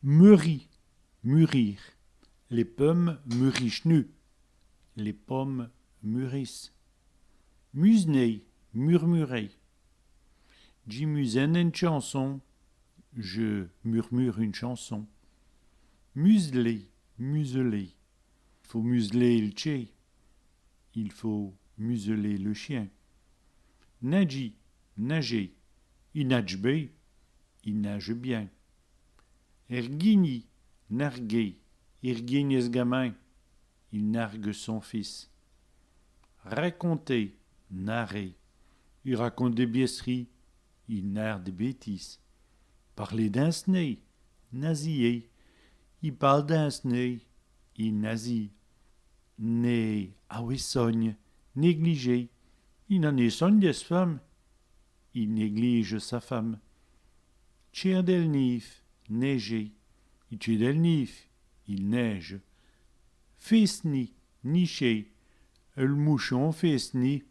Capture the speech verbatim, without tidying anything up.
Mûri, mûrir. Lès pomes mûrich'nut. Les pommes mûrissent. Musner, murmurer. Dji musène ène tchanson. Je murmure une chanson. Museler, museler. I faut museler l' tchén. Il faut museler le chien. Nadjî, nager. I nadje bén. Il nage bien. Èrguignî, narguer. I rguigne ès gamin. Il nargue son fils. Raconter, narrer. I raconte dès bièstrîyes. Il narre des bêtises. Parler dins s' nez, nasiller. I pârle dins s' nez. Il nasille. N'é awè sogne, négliger. I n'a nén sogne dès' feume. Il néglige sa femme. Tchêr dèl nîve, neiger. I tchét dèl nîve. Il neige. Fésni, nicher. Èl mouchon fésni.